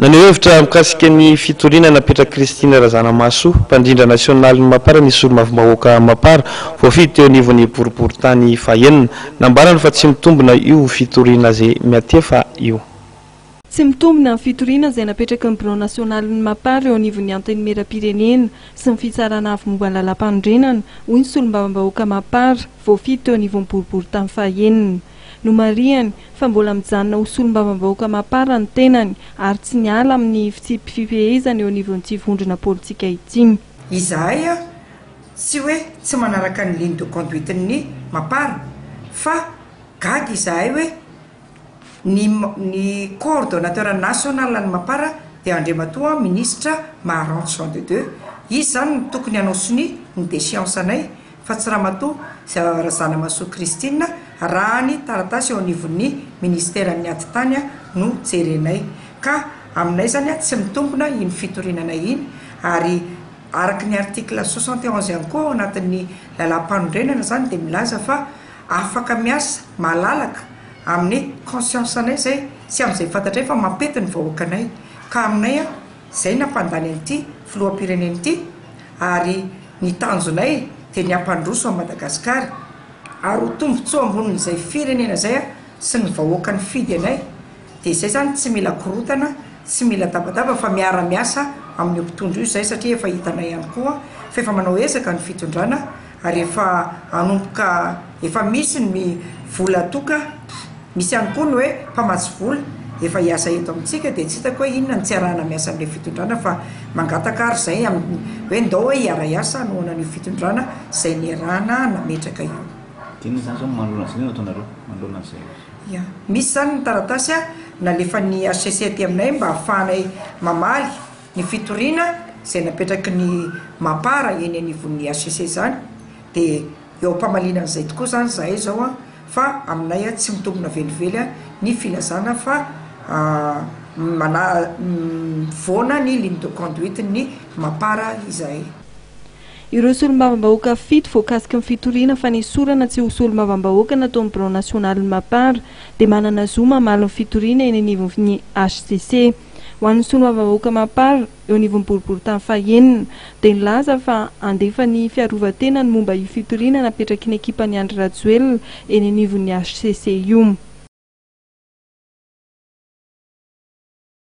Naneho hevitra mikasika ny fitoriana napetrak'i Christine Razanamahasoa, mpandrindra nasionalin'ny Mapar ny solombavambahoaka Mapar, voafidy teo anivon'ny boriborintany fahenina. Nambarany fa tsy mitombina io fitoriana izay miantefa io. Tsy mitombina ny fitoriana izay napetraky ny birao nasionalin'ny Mapar eo anivon'ny Antenimierampirenena sy ny Fitsarana avo momba ny lalàmpanorenana, hoy ny solombavambahoaka Mapar, voafidy teo anivon'ny boriborintany fahenina. Nomarihany fa mbola mijanona ho solombavambahoaka Mapar ny tenany ary tsy niala amin'ny fitsipi-pifehezana eo anivon'ity vondrona politika ity. Izahay tsy hoe tsy manaraka ny ligne de conduite-n'ny Mapar fa gaga izahay hoe ny ny coordonnateur national an'ny Mapar dia Andriamatoa Minisitra Maharante Jean de Dieu. Izy izany no tokony hanao sonia ny déchéance-nay fa tsy Ramatoa Razanamahasoa Christine raha ny taratasy eo anivon'ny Ministeran'ny Atitany no jerenay. Ka aminay izany tsy mitombina iny fitoriananay iny ary araka ny article 71 ihany koa ao anatin'ny lalàmpanorenana izany dia milaza fa afaka miasa malalaka amin'ny conscience-nay izay sy amin'izay fantatray fa mampety ny vahoakanay. Ka aminay izay nampandany an'ity filoham-pirenena ity ary Ny tanjonay dia ny hampandroso an'i Madagasikara ary ho tombontsoa ambonin'izay firenena izay sy ny vahoaka nifidy anay dia izay izany tsy mila korotana, tsy mila tabataba fa miara-miasa amin'io mpitondra io izay satria efa hitanay ihany koa fa efa manao ezaka ny fitondrana ary efa hanomboka efa misy ny vola atoka Misy ihany koa ny hoe mpamatsy vola efa hiasa eto amintsika dia tsy hitako hoe inona no tsy iarahana miasa amin'ilay fitondrana fa mangataka ary izay amin'ny hoe ndao hoe hiara-hiasa hanohana an'io fitondrana izay niarahana nametraka io. Dia inona izany izao manoloana an'izay no ataonareo manoloana an'izay? Ya. Misy izany ny taratasy nalefan'ny hcc aty aminay mba hahafahanay mamaly ny fitoriana izay napetraky ny Mapar eny anivon'ny hcc izany dia eo am-pamaliana an'izay tokoa izany izahay izao an. fa aminay tsy mitombina velively ny filazana fa mivoana ny ligne de conduite ny Mapar izahay. Ireo solombavambahoaka fito voakasiky ny fitoriana fanesorana tsy ho solombavambahoaka nataon'ny birao nasionalin'ny Mapar dia manana zo mamaly ny fitoriana eny anivon'ny hcc. Ho an'ny solombavambahoaka Mapar, eo anivon'ny boriborintany fahenina, dia nilaza fa handefa ny fiarovan-tenany momba io fitoriana napetraky ny ekipan'i Andry Rajoelina eny anivon'ny hcc io.